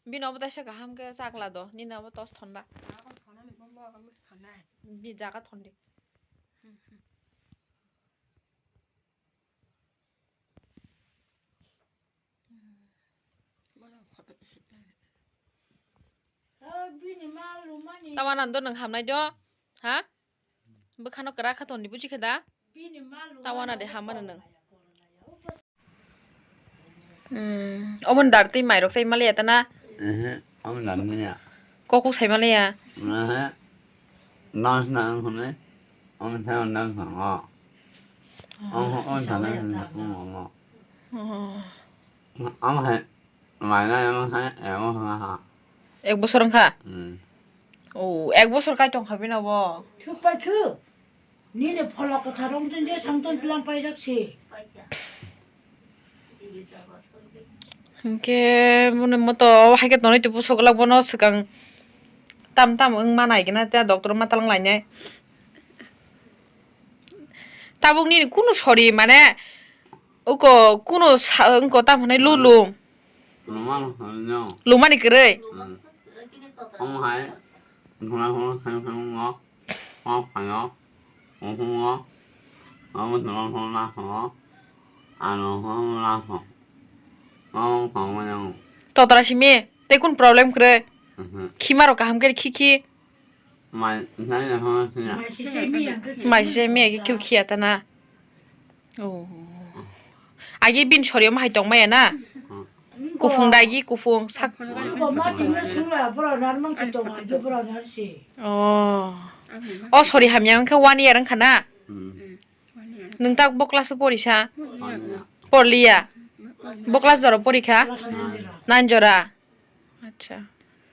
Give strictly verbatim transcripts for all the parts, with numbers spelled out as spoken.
Bini obo taisa kaham khe chakla do, nini obo tos thonda. Ni jaga thondi. Tawana do nwng hamnai do? Ha? Bwkhano kwrak kha toni buji khe da? Tawana de hamano nwng. Hmm, omo ni dar twi mairok chai maliya ta na? Ehe, omo ni dar manya. Kokuk sai maliya? Ehe. Nang sina ang hwnwi. Omo sai ang nang sina. Omo, omo sana sina, omo, omo. Oh. Omo hai, mai na omo hai, omo hai ha. Ek bosor wngkha? Hmm. Oh, ek bosor kai tongkha bini obo. Thuk pai khu. Nini pholok kwthar rong tun je sang tun tlang paijak si. Hinkhe mone moto haikhe tonwi tongwi soglak bono swkang tam tam wng ma nai gina ta doctor ma talang lainai. Tabuk nini kunu sori mane uko kunu sa wngko tam hwnwi lulum. Lumani kwrwi. Omo hai. Hwnna hwnna thang thang wng. Omo phaio, omo, omo, omo, omo, omo, ano, omo, laso, omo, omo, omo. Totra simi, tei kun problem kwrwi? Mhm. Khima rok kaham khe khi khi. Mai, nai, nai, nai, nai. Mai sisai miya khe khiya ta na. Oh. Agi bin sori omo hai tong maya na? Hmm. Kufung dagi kufung sak. Nungko ma tingna singla bora nar mang ki tong agi bora nar si. Oh. Oh, sorry, hamya wngkha one year wngkha na? Hmm. Nwng tak bo class o porisa? Porliya. Bo class jora porikha? Class nine jora. Nine jora. Acha.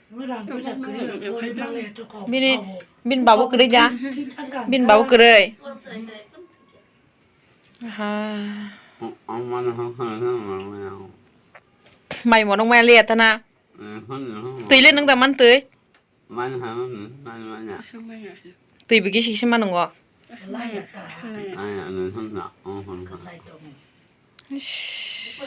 Nung rang bisa kiri, pori male to kau. Bini, bini babu kwrwi da? Bini babu kwrwi. Aha. Ang mana hang hang hang hang hang. Mai monok maya liya ta na? Eh, hang hang hang. Twi le nwng da man twi? Man hang hang hang hang. Twi bigi sisi man ngo. Laya ta. Laya, nwng hang hang hang hang. Kasai tong. Ish.